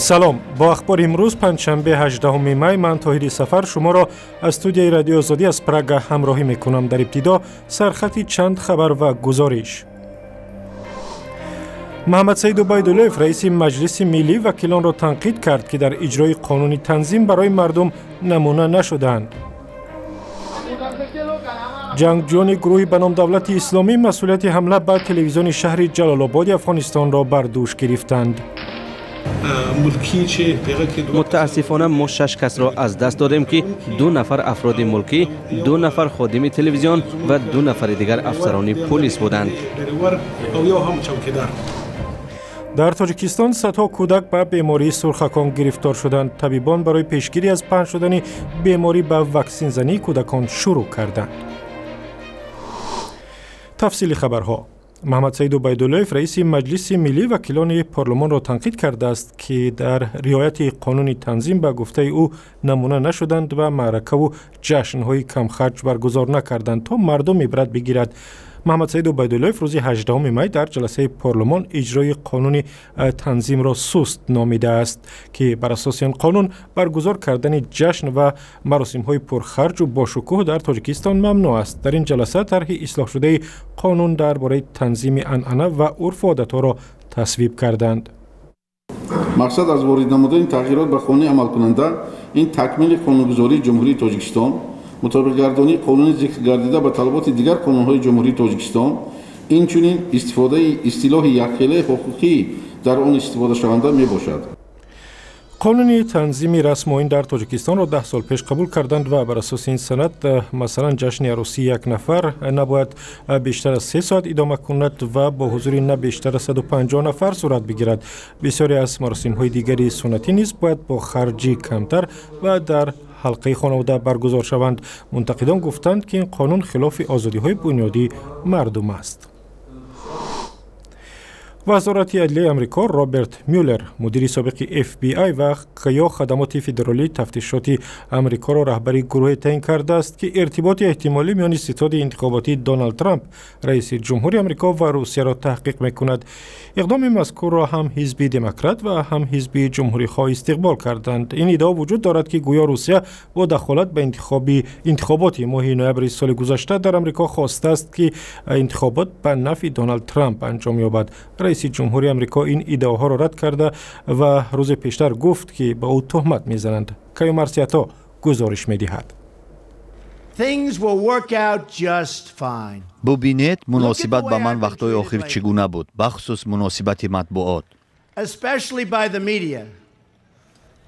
Салом, бо ахбори имрӯз, панҷшанбе, 18 май, ман Тоҳири Сафар шуморо аз студияи Радиои Озодӣ аз Прага ҳамроҳӣ мекунам. Дар ибтидо сархати чанд хабар ва гузориш. Муҳаммадсаид Убайдуллоев, раиси Маҷлиси Миллӣ, вакилонро танқид кард, ки дар иҷрои қонуни танзим барои мардум намуна нашудаанд. Ҷангҷӯёни гурӯҳи ба ном Давлати Исломӣ масъулияти ҳамла ба телевизиони шаҳри Ҷалолободи Афғонистонро бар дӯш гирифтанд. Мутаассифона, мо шаш касро аз даст додем, ки 2 нафар афроди мулкӣ, 2 нафар ходими телевизион ва 2 нафари дигар афсарони полис буданд. Дар Тоҷикистон садҳо кӯдак ба бемории сурхакон гирифтор шуданд. Табибон барои пешгирӣ аз паҳн шудани беморӣ ба ваксинзании кӯдакон шурӯъ карданд. Тафсили хабарҳо. Муҳаммадсаид Убайдуллоев, раиси Маҷлиси Миллӣ, вакилони парлумонро танқид кардааст, ки дар риояти қонуни танзим, ба гуфтаи ӯ, намуна нашуданд ва маъракаву ҷашнҳои камхарҷ баргузор накарданд, то мардум ибрат бигирад. Муҳаммадсаид Убайдуллоев рӯзи 18 май дар ҷаласаи парлумон иҷрои қонуни танзимро суст номидааст, ки бар асоси он қонун баргузор кардани ҷашн ва маросимҳои пурхарҷу бошукӯҳ дар Тоҷикистон мамнӯъ аст. Дар ин ҷаласа тарҳи ислоҳшудаи қонун дар бораи танзими анъана ва урфу одатҳоро тасвиб карданд. Мақсад аз ворид намудани тағйирот ба қонуни амалкунанда ин такмили қонунгузории Ҷумҳурии Тоҷикистон, мутобиқгардонии қонуни зикргардида ба талаботи дигар қонунҳои Ҷумҳурии Тоҷикистон, инчунин истифодаи истилоҳи якхелаи ҳуқуқӣ дар он истифодашаванда мебошад. Қонуни танзими расму оин дар Тоҷикистонро 10 сол пеш қабул карданд ва бар асоси ин санад, масалан, ҷашни арӯсии як нафар набояд бештар аз 3 соат идома кунад ва бо ҳузури на бештар аз 150 нафар сурат бигирад. Бисёре аз маросимҳои дигари суннатӣ низ бояд бо харҷи камтар ва дар ҳалқаи хонавода баргузор шаванд. Мунтақидон гуфтанд, ки ин қонун хилофи озодиҳои бунёдии мардум аст. Вазорати адлияи Амрико Роберт Мюллер, мудири собиқи FBI ва ё Хадамоти Федералии Тафтишоти Амрикоро, раҳбари гурӯҳе таъин кардааст, ки иртиботи эҳтимолӣ миёни ситоди интихоботии Доналд Трамп, раиси ҷумҳури Амрико, ва Русияро таҳқиқ мекунад. Иқдоми мазкурро ҳам ҳизби Демократ ва ҳам ҳизби Ҷумҳурихоҳ истиқбол карданд. Ин иддао вуҷуд дорад, ки гӯё Русия бо дахолат ба интихоботи моҳи ноябри соли гузашта дар Амрико хостааст, ки интихобот ба нафъи Доналд Трамп анҷом ёбад. Раиси ҷумҳури Амрико ин иддаоҳоро рад карда ва рӯзи пештар гуфт, ки ба ӯ туҳмат мезананд. Каюмарс Ато гузориш медиҳад. Бубинед, муносибат ба ман вақтҳои охир чӣ гуна буд, бахусус муносибати матбуот.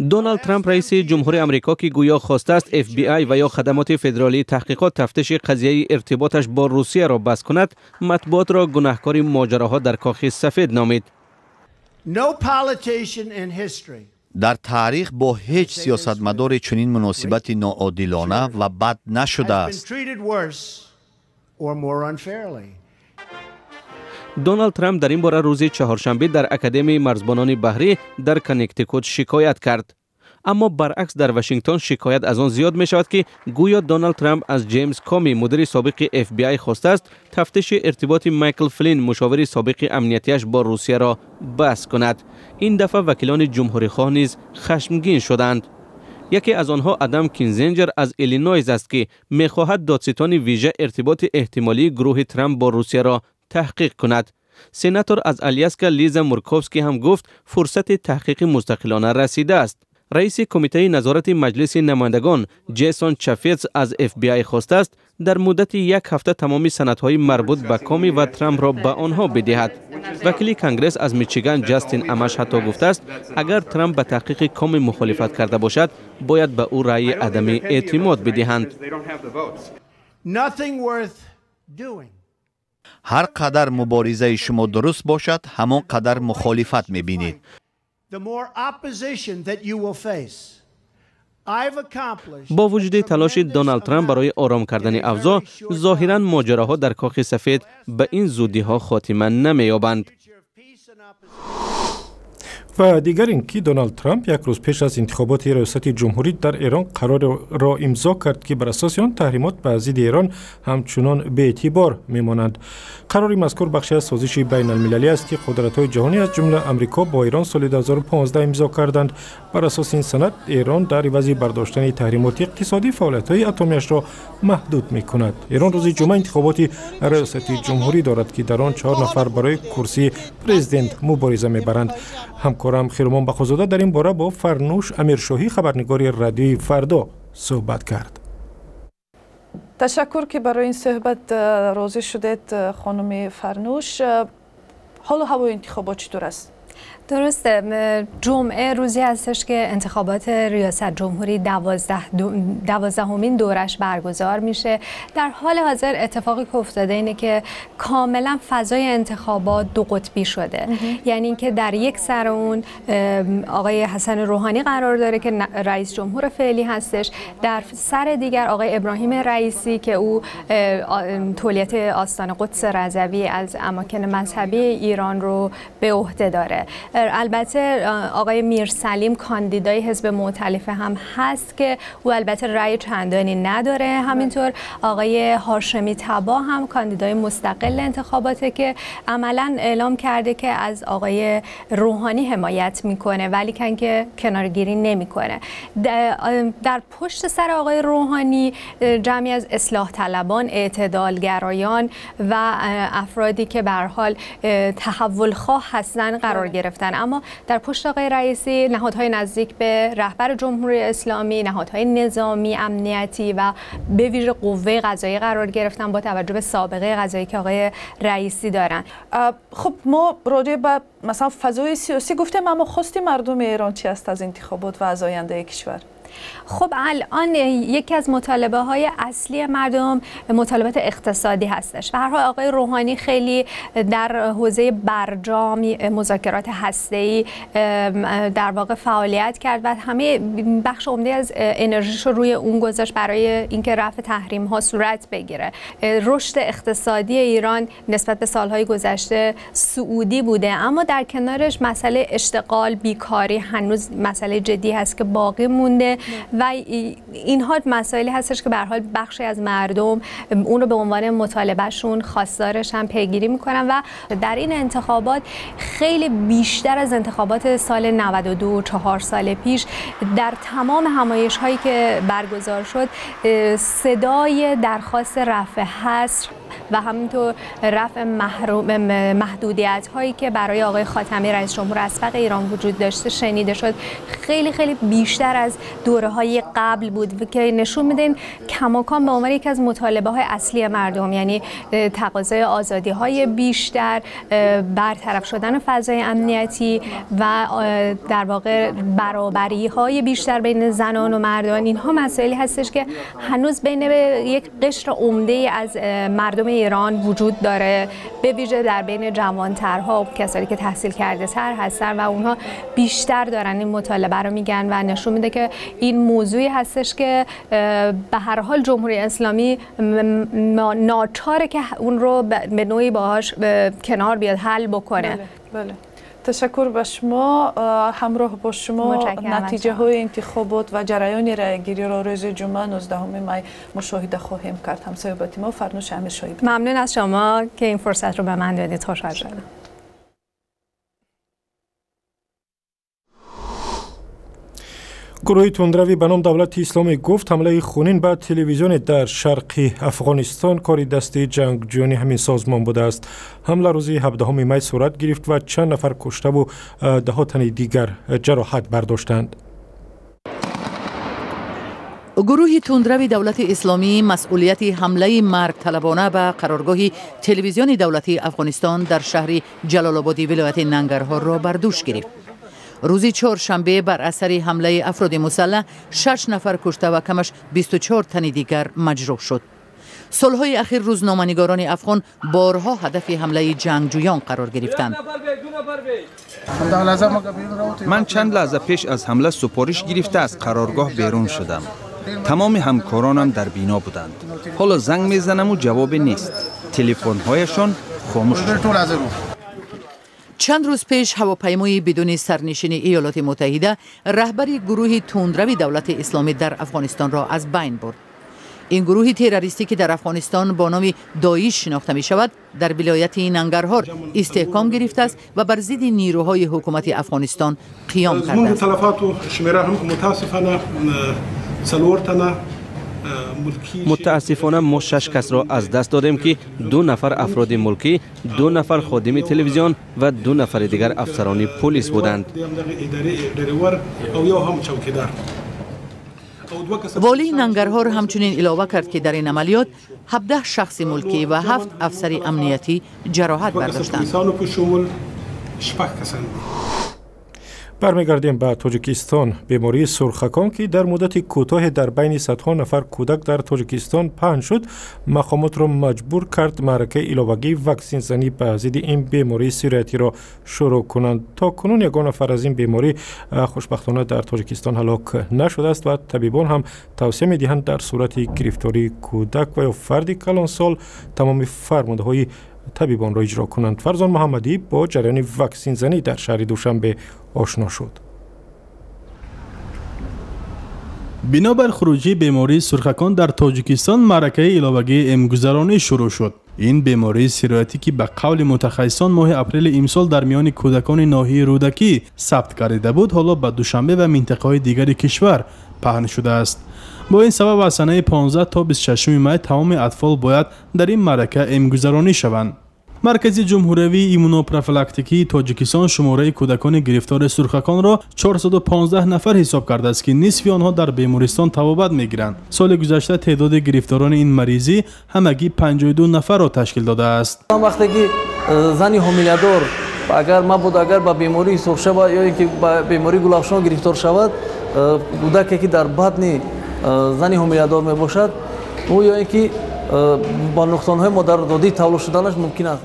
Доналд Трамп, раиси ҷумҳури Амрико, ки гӯё хостааст FBI ва ё Хадамоти Федералии Таҳқиқот тафтиши қазияи иртиботаш бо Русияро бас кунад, матбуотро гунаҳкори моҷароҳо дар Кохи Сафед номид. Дар таърих бо ҳеҷ сиёсатмадоре чунин муносибати ноодилона ва бад нашудааст. Доналд Трамп дар ин бора рӯзи чаҳоршанбе дар Академияи марзбонони баҳрӣ дар Коннектикут шикоят кард. Аммо баръакс, дар Вашингтон шикоят аз он зиёд мешавад, ки гӯё Доналд Трамп аз Ҷеймс Коми, мудири собиқи FBI, хостааст тафтиши иртиботи Майкл Флин, мушовири собиқи амниятиаш, бо Русияро бас кунад. Ин дафъа вакилони ҷумҳурихоҳ низ хашмгин шуданд. Яке аз онҳо Адам Кинзенҷер аз Иллинойс аст, ки мехоҳад додситони вижа иртиботи эҳтимолии гурӯҳи Трамп бо Русияро таҳқиқ кунад. Сенатор аз Аляска Лиза Мурковский ҳам гуфт, фурсати таҳқиқи мустақилона расидааст. Раиси Кумитаи назорати Маҷлиси Намояндагон Ҷесон Чафетс аз FBI хостааст, дар муддати як ҳафта тамоми санадҳои марбут ба Коми ва Трампро ба онҳо бидиҳад. Вакили Конгресс аз Мичиган Ҷастин Амаш ҳатто гуфтааст, агар Трамп ба таҳқиқи Коми мухолифат карда бошад, бояд ба ӯ раъйи адами эътимод бидиҳанд. Ҳар қадар муборизаи шумо дуруст бошад, ҳамон қадар мухолифат мебинед. Бо вуҷуди талоши Доналд Трамп барои ором кардани авзоъ, зоҳиран моҷароҳо дар Кохи Сафед ба ин зудиҳо хотима намеёбанд. Ва дигар ин ки Доналд Трамп як рӯз пеш аз интихоботи раёсати ҷумҳурӣ дар Эрон қарорро имзо кард, ки бар асоси он таҳримот ба зидди Эрон ҳамчунон беэътибор мемонанд. Қарори мазкур бахше аз созиши байналмилалӣ аст, ки қудратҳои ҷаҳонӣ, аз ҷумла Амрико, бо Эрон соли 2015 имзо карданд. Бар асоси ин санад Эрон дар ивази бардоштани таҳримоти иқтисодӣ фаъолиятҳои атомиашро маҳдуд мекунад. Эрон рӯзи ҷумъа интихоботи раёсати ҷумҳурӣ дорад, ки дар он 4 нафар барои курсии президент мубориза мебаранд. Ҳамкорам Хирмон Бақозода дар ин бора бо Фарнуш Амиршоҳӣ, хабарнигори радиои Фардо, суҳбат кард. Ташаккур, ки барои ин суҳбат розӣ шудед, хонуми Фарнуш. Ҳолу ҳавои интихобот чӣ тур аст? درسته، جمعه روزی هستش که انتخابات ریاست جمهوری 12مین دورش برگزار میشه. در حال حاضر اتفاقی که افتاده اینه که کاملا فضای انتخابات دو قطبی شده. یعنی اینکه در یک سر اون آقای حسن روحانی قرار داره که رئیس جمهور فعلی هستش، در سر دیگر آقای ابراهیم رئیسی که او تولیت آستان قدس رضوی از اماکن مذهبی ایران رو به عهده داره. البته آقای میرسلیم کاندیدای حزب مؤتلفه هم هست که او البته رأی چندانی نداره. همینطور آقای هاشمی تبا هم کاندیدای مستقل انتخاباته که عملا اعلام کرده که از آقای روحانی حمایت میکنه، ولی که کنارگیری نمیکنه. در پشت سر آقای روحانی جمعی از اصلاح طلبان، اعتدالگرایان و افرادی که به هر حال تحول خواه هستن قرار گرفتن. اما در پشت آقای رئیسی نهادهای نزدیک به رهبر جمهوری اسلامی، نهادهای نظامی، امنیتی و به ویژه قوه قضاییه قرار گرفتن با توجه به سابقه قضایی که آقای رئیسی دارن. خب ما راجع به مثلا فضای سیاسی گفتیم، اما خواستی مردم ایران چی است از انتخابات و از آینده کشور؟ خب الان یکی از مطالبه های اصلی مردم مطالبات اقتصادی هستش. به هر حال آقای روحانی خیلی در حوزه برجام، مذاکرات هسته‌ای در واقع فعالیت کرد و همه بخش عمده از انرژیش رو روی اون گذاشت برای اینکه رفع تحریم ها صورت بگیره. رشد اقتصادی ایران نسبت به سالهای گذشته صعودی بوده، اما در کنارش مسئله اشتغال، بیکاری هنوز مسئله جدی هست که باقی مونده و اینها مسائلی هستش که به هر حال بخشی از مردم اون رو به عنوان مطالبهشون، خواستارش هم پیگیری میکنن و در این انتخابات خیلی بیشتر از انتخابات سال 92، 4 سال پیش، در تمام همایش هایی که برگزار شد صدای درخواست رفع حصر و همینطور رفع محدودیت هایی که برای آقای خاتمی رئیس جمهور اسبق ایران وجود داشته شنیده شد. خیلی خیلی بیشتر از دوره های قبل بود که نشون میده کماکان به عنوان یکی از مطالبه های اصلی مردم، یعنی تقاضای آزادی های بیشتر، برطرف شدن فضای امنیتی و در واقع برابری های بیشتر بین زنان و مردان، اینها مسائلی هستش که هنوز بین یک قشر عمده از مردم ایران وجود داره، به ویژه در بین جوانترها و کسانی که تحصیل کرده تر هستن و اونها بیشتر دارن این مطالبه رو میگن و نشون میده که این موضوعی هستش که به هر حال جمهوری اسلامی ناچاره که اون رو به نوعی باهاش کنار بیاد، حل بکنه. بله، بله. تشکر به شما. همراه با شما نتیجه های انتخابات و جریان رأیگیری را روز جمعه 19 می مشاهده خواهیم کرد. همصحبت ما فرنوش امیرشاهی. ممنون از شما که این فرصت رو به من دادید. خوشحال شدم. گروه تندروی به نام دولت اسلامی گفت حمله خونین به تلویزیون در شرق افغانستان کاری دستی جنگجویان همین سازمان بوده است. حمله روز 17 می صورت گرفت و چند نفر کشته و ده ها تن دیگر جراحت برداشتند. گروه تندروی دولت اسلامی مسئولیت حمله مرگ طلبانه به قرارگاه تلویزیون دولتی افغانستان در شهر جلال آباد ولایت ننگرهار را بر دوش گرفت. روز چهارشنبه بر اثر حمله افراد مسلح 6 نفر کشته و کمش 24 تن دیگر مجروح شد. سالهای اخیر روزنامه‌نگاران افغان بارها هدف حمله جنگجویان قرار گرفتند. من چند لحظه پیش از حمله سپارش گرفته از قرارگاه بیرون شدم. تمام همکارانم در بینا بودند. حالا زنگ میزنم و جواب نیست. تلفن‌هایشان خاموش شد. Чанд рӯз пеш ҳавопаймои бидуни сарнишини Иёлоти Муттаҳида раҳбари гурӯҳи тундрави Давлати Исломӣ дар Афғонистонро аз байн бурд. Ин гурӯҳи террористӣ, ки дар Афғонистон бо номи Доиш шинохта мешавад, дар вилояти Нангарҳор истеҳком гирифтааст ва бар зидди нирӯҳои ҳукумати Афғонистон қиём кардааст. Мутаассифона, мо 6 касро аз даст додем, ки 2 нафар афроди мулкӣ, 2 нафар ходими телевизион ва 2 нафари дигар афсарони полис буданд. Волии Нангарҳор ҳамчунин илова кард, ки дар ин амалиёт 17 шахси мулкӣ ва 7 афсари амниятӣ ҷароҳат бардоштанд. Бармегардем ба Тоҷикистон. Бемории сурхакон, ки дар муддати кӯтоҳе дар байни садҳо нафар кӯдак дар Тоҷикистон паҳн шуд, мақомотро маҷбур кард маъракаи иловагии ваксинзанӣ ба зидди ин бемории сироятиро шурӯъ кунанд. То кунун ягон нафар аз ин беморӣ хушбахтона дар Тоҷикистон ҳалок нашудааст ва табибон ҳам тавсия медиҳанд дар сурати гирифтории кӯдак ва ё фарди калонсол тамоми фармудаҳои табибонро иҷро кунанд. Фарзон Муҳаммадӣ бо ҷараёни ваксинзанӣ дар шаҳри Душанбе ошно шуд. Бинобар хуруҷии бемории сурхакон дар Тоҷикистон маъракаи иловагии эмгузаронӣ шурӯъ шуд. Ин бемории сироятӣ, ки ба қавли мутахассисон моҳи апрели имсол дар миёни кӯдакони ноҳияи Рӯдакӣ сабт гардида буд, ҳоло ба Душанбе ва минтақаҳои дигари кишвар паҳн шудааст. Бо ин сабаб аз санаи 15 то 26 май тамоми атфол бояд дар ин маърака эмгузаронӣ шаванд. Маркази ҷумҳуриявии иммунопрофилактикии Тоҷикистон шумораи кӯдакони гирифтори сурхаконро 415 нафар ҳисоб кардааст, ки нисфи онҳо дар бемористон табобат мегиранд. Соли гузашта теъдоди гирифторони ин маризӣ ҳамагӣ 52 нафарро ташкил додааст. Вақте ки зани ҳомиладор агар мабодо агар ба бемории сурхша ё ин ки ба бемории гулафшон гирифтор шавад, кӯдаке ки дар батни зани ҳомиладор мебошад, ӯ ё ин ки ба нуқсонҳои модарзодӣ тавлид шуданаш мумкин аст.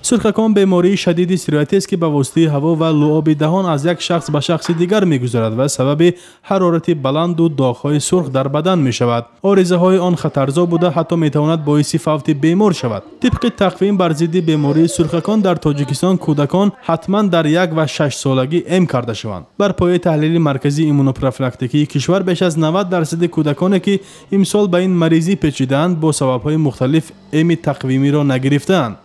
Сурхакон бемории шадиди сироятиест, ки ба воситаи ҳаво ва луоби даҳон аз як шахс ба шахси дигар мегузарад ва сабаби ҳарорати баланду доғҳои сурх дар бадан мешавад. Оризаҳои он хатарзо буда, ҳатто метавонад боиси фавти бемор шавад. Тибқи тақвим бар зидди бемории сурхакон дар Тоҷикистон кӯдакон ҳатман дар 1 ва 6 солагӣ эм карда шаванд. Бар пояи таҳлили марказии иммунопрофилактикии кишвар беш аз 90% кӯдаконе, ки имсол ба ин маризӣ печидаанд, бо сабабҳои мухталиф эми тақвимиро нагирифтаанд.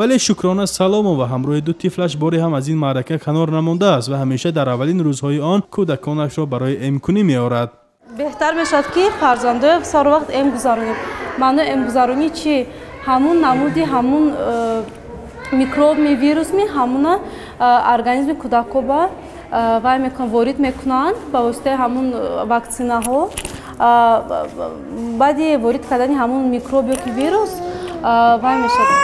Вале Шукрона Саломова ҳамроҳи 2 тифлаш боре ҳам аз ин маърака канор намондааст ва ҳамеша дар аввалин рӯзҳои он кӯдаконашро барои эмкунӣ меорад. Беҳтар мешавад, ки фарзандоя сари вақт эм гузаронем. Маънои эмгузаронӣ чи? Ҳамун намуди ҳамун микробми вирусми ҳамуна организми кӯдакҳо ба вай мекунанд, ворид мекунанд ба воситаи ҳамун ваксинаҳо. Баъди ворид кардани ҳамун микроб ё ки вирус вай мешавад.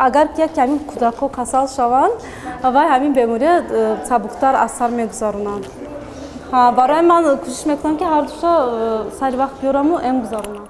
Агар ки яке ҳамин кӯдакҳо касал шаванд, вай ҳамин бемория сабуктар аз сар мегузаронанд. Барои ман кӯшиш мекунам, ки ҳар душа сари вақт биёраму эм гузаронам.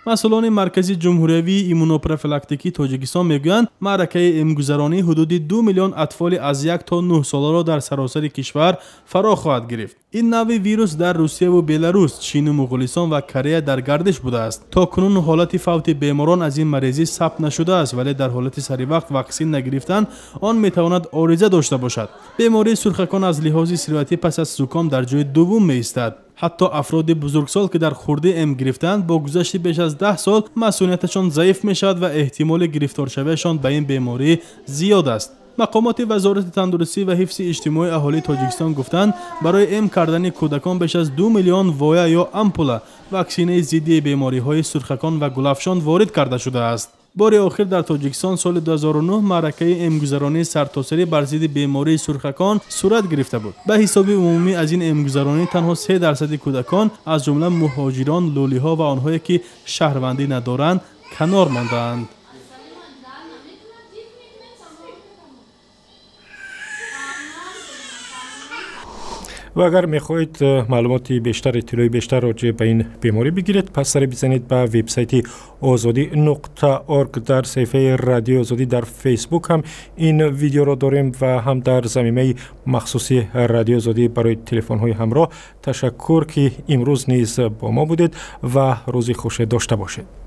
Масъулони Маркази ҷумҳуриявии иммунопрофилактикии Тоҷикистон мегӯянд, маъракаи эмгузаронӣ ҳудуди 2 миллион атфоли аз 1 то 9 соларо дар саросари кишвар фаро хоҳад гирифт. Ин навъи вирус дар Русияву Беларус, Чину Муғулистон ва Корея дар гардиш будааст. То кунун ҳолати фавти беморон аз ин маризӣ сабт нашудааст, вале дар ҳолати саривақт ваксин нагирифтан он метавонад ориза дошта бошад. Бемории сурхакон аз лиҳози сироятӣ пас аз зуком дар ҷои дуввум меистад. Ҳатто афроди бузургсол, ки дар хурдӣ эм гирифтаанд, бо гузашти беш аз 10 сол масъунияташон заиф мешавад ва эҳтимоли гирифторшавиашон ба ин беморӣ зиёд аст. Мақомоти Вазорати тандурустӣ ва ҳифзи иҷтимоии аҳолии Тоҷикистон гуфтанд, барои эм кардани кӯдакон беш аз 2 миллион воя ё ампула ваксинаи зидди бемориҳои сурхакон ва гулафшон ворид карда шудааст. Бори охир дар Тоҷикистон соли 2009 маъракаи эмгузаронии сартосарӣ бар зидди бемории сурхакон сурат гирифта буд. Ба ҳисоби умумӣ аз ин эмгузаронӣ танҳо 3% кӯдакон, аз ҷумла муҳоҷирон, лӯлиҳо ва онҳое ки шаҳрвандӣ надоранд, канор мондаанд. Ва агар мехоҳед маълумоти бештар, иттилои бештар роҷеъ ба ин беморӣ бигиред, пас саре бизанед ба вебсайти озодӣ.org. Дар саҳифаи Радиои Озодӣ дар Фейсбук ҳам ин видеоро дорем ва ҳам дар замимаи махсуси Радиои Озодӣ барои телефонҳои ҳамроҳ. Ташаккур, ки имрӯз низ бо мо будед, ва рӯзи хуше дошта бошед.